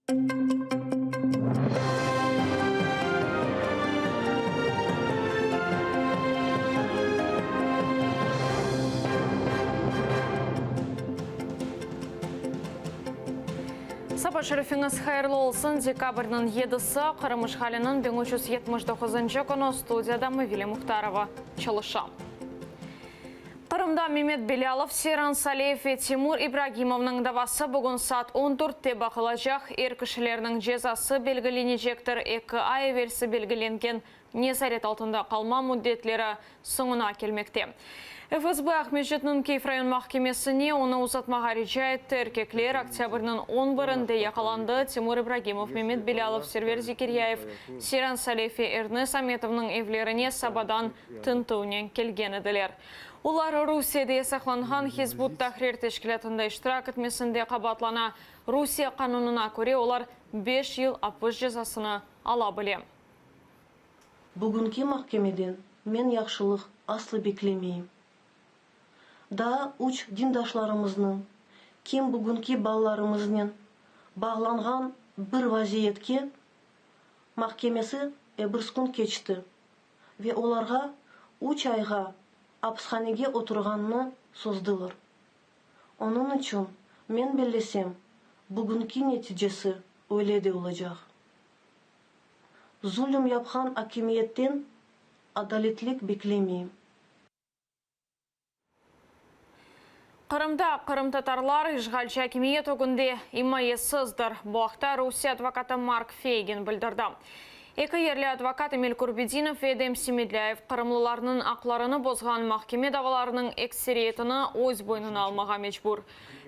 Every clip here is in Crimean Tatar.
Saba şerifiñiz hayırlı olsun! Dekabrniñ yedisi, Qırım işğaliniñ 1379-ncı künü, studiyada Mavile Muhtarova çalışa. Qırımda Memet Belâlov, Seyran Saliyev ve Timur İbragimovnıñ davası bugün saat on dörtte baqılacaq. Er kişilerniñ cezası belgilenecektir, eki ay evelsi belgilengen nezaret altında qalma müddetleri soñuna kelmekte. FSB Aqmescitniñ Kyiv rayon mahkemesine onı uzatmağa rica etti. Erkekler oktâbrniñ on birinde yaqalandı, Timur İbragimov, Memet Belâlov, Server Zekeryayev, Seyran Saliyev ve Ernes Ametovnıñ evlerine sabadan tintüvnen kelgen ediler. Olar Rusiyede yasaqlanğan Hizb ut-Tahrir teşkilâtında iştirak etmesinde qabaatlana. Rusiye qanunına köre, olar beş yıl apis cezasını ala bile. Bugünki mahkemeden men yahşılıq aslı beklemeyim. Daa üç dindaşlarımıznıñ, kim bugünki balalarımıznen bağlanğan bir vaziyetke mahkemesi ebirskün keçti ve olarğa üç ayğa apishanege oturğanını sozdılar. Onıñ içün, men bellesem, bugünki neticesi öyle de olacaq. Zulüm yapqan akimiyetten adaletlik beklemeyim. Qırımda qırımtatarlar işğalci akimiyet ögünde imayesizdir. Bu aqta Rusiye advokatı Mark Feygin bildirdi. Eki yerli advokat Emil Kurbedinov ve Edem Semedlâyev qırımlılarnıñ aqlarını bozğan mahkeme davalarınıñ ekseriyetini öz boynuna almağa mecbur.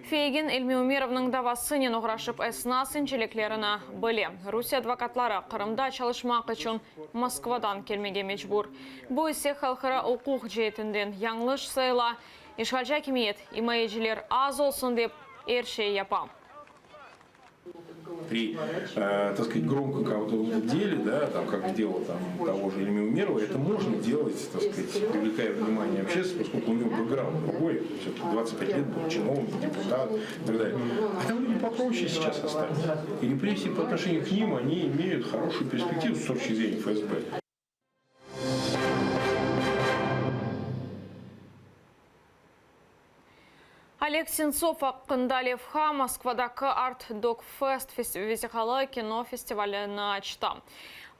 Feygin, İlmi Umerovnıñ davasınen oğraşıp esnas inceliklerini bile. Rusiye advokatları Qırımda çalışmaq içün Moskvadan kelmege mecbur. Bu ise halqara uquq ceetinden yañlış sayıla. İşğalci akimiyet, imayeciler az olsun dep, er şey yapa. Pri, tak skazat, gromkom kakom-to dele, da, tam, kak delo tam togo же Ильми Умерова, это можно делать, так сказать, привлекая внимание общественности, поскольку у него бэкграунд другой, все-таки 25 лет был чиновник, депутат и так далее. А там люди попроще сейчас остались. И репрессии по отношению к ним, они имеют хорошую перспективу с точки зрения ФСБ. Oleg Sentsov aqqında levha Moskvadaki Art Dok Fest vesiqalı kino festivalini açtı.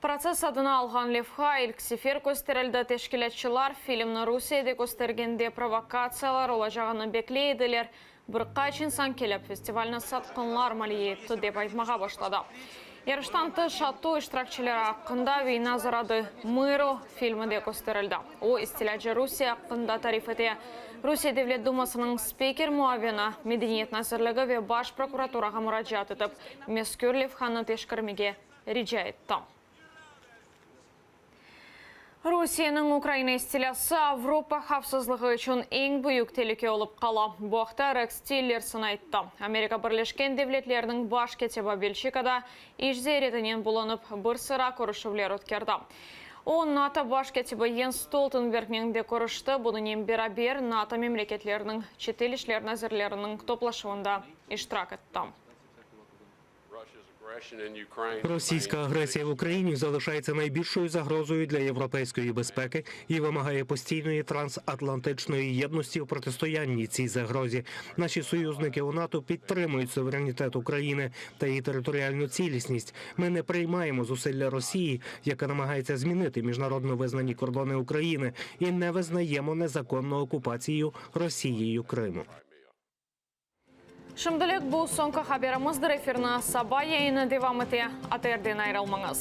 Protsess adını alğan levha ilk sefer kösterildi. Teşkilâtçılar filmni Rusiyede köstergende provokatsiyalar olacağını bekley ediler, Bir qaç insan kelip, festivalni satqınlar maliye etti, dep aytmağa başladı. Yarıştan tış ATO iştirakçileri aqqında Viyna zaradı mıro filmi de kösterildi. O, istilâcı Rusiye aqqında tarif ete. Rusiye Devlet Dumasınıñ spiker muavini Medeniyet nazirligi ve Baş prokuraturağa muracaat etip, mezkür levhanı teşkirmege rica etti. Rusiyeniñ Ukraina istilâsı Avropa havfsızlığı içün eñ büyük telüke olıp qala. Bu aqta Reks Tillerson ayttı. Amerika Birleşken Devletleriniñ baş kâtibi Belçikada iş ziyaretinen bulunıp, bir sıra körüşüvler ötkerdi. O, NATO baş kâtibi Jens Stoltenbergnen de körüşti, bunıñen beraber NATO memleketleriniñ çetel işler nazirleriniñ toplaşuvında iştirak etti. Російська агресія в Україні залишається найбільшою загрозою для європейської безпеки і вимагає постійної трансатлантичної єдності в протистоянні цій загрозі. Наші союзники у НАТО підтримують суверенітет України та її територіальну цілісність. Ми не приймаємо зусилля Росії, яка намагається змінити міжнародно визнані кордони України, і не визнаємо незаконну окупацію Росією Криму. Şimdilik bu soñki haberimizdir. Efirni saba yayını devam ete. ATRden ayırılmañız.